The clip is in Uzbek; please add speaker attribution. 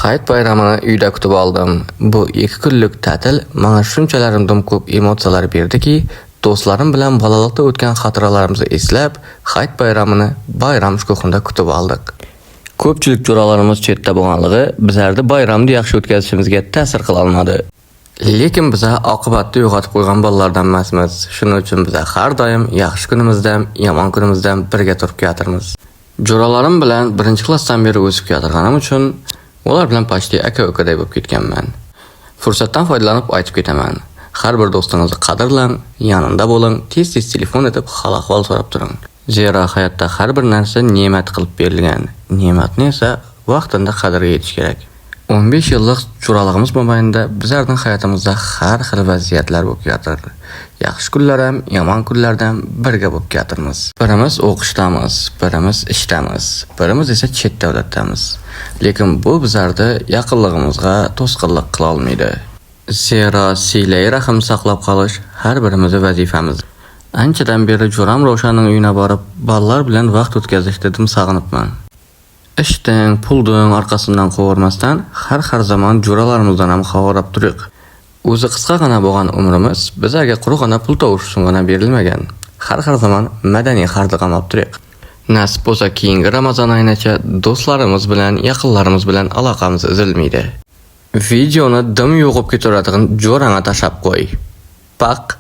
Speaker 1: Hayit bayramını uyda kutib oldim. Bu 2 kunlik ta'til menga shunchalar dim ko'p emotsiyalar berdiki, do'stlarim bilan bolalikda o'tgan xotiralarimizni eslab, Hayit bayramini bayram shukuhida kutib oldik. Ko'pchilik jo'ralarimiz chetda bo'lganligi bizlarni bayramni yaxshi o'tkazishimizga ta'sir qila olmadi. Lekin biza oqibatni yo'qotib qo'ygan bolalardan emasmiz. Shuning uchun biza har doim yaxshi kunimizda ham, yomon kunimizda ham birga turib kelatirmiz. Jo'ralarim bilan birinchi klassdan beri o'sib kelatirganim uchun ular bilan почти aka-ukaday bo'lib ketganman. Fursatdan foydalanib aytib ketaman. Har bir do'stingizni qadrlang, yonida bo'ling, tez-tez telefon etib hol-ahvol so'rab turing. Zero hayotda har bir narsa ne'mat qilib berilgan. Ne'matni esa vaqtida qadriga yetish kerak. 15 yillik jo'raligimiz mobaynida bizlarning hayotimizda har xil vaziyatlar bo'lib kelatir. Yaxshi kunlar ham, yomon kunlarda ham birga bo'lib kelatirmiz. Birimiz o'qishdamiz, birimiz ishdamiz, birimiz esa chet davlatdamiz. Lekin bu bizlarni yaqinligimizga to'sqinlik qila olmaydi. Zero siylay rahm saqlab qolish har birimizning vazifamiz. Anchadan beri jo'ram Ravshanning uyina borib, bolalar bilan vaqt o'tkazishni dim sog'inibman. Ishdan, puldan orqasidan quvavermasdan har zamon jo'ralarimizdan ham xabar olib turiq. O'zi qisqagina bo'lgan umrimiz bizlarga quruqgina pul tovish uchun berilmagan. Har zamon madaniy xardiq ham olib turiq. Nasib bo'lsa keyingi Ramazon oyinacha do'stlarimiz bilan, yaqinlarimiz bilan aloqamiz uzilmaydi. Videoni dim yo'qib ketaveradigan jo'rang'a tashlab qo'y. Paq.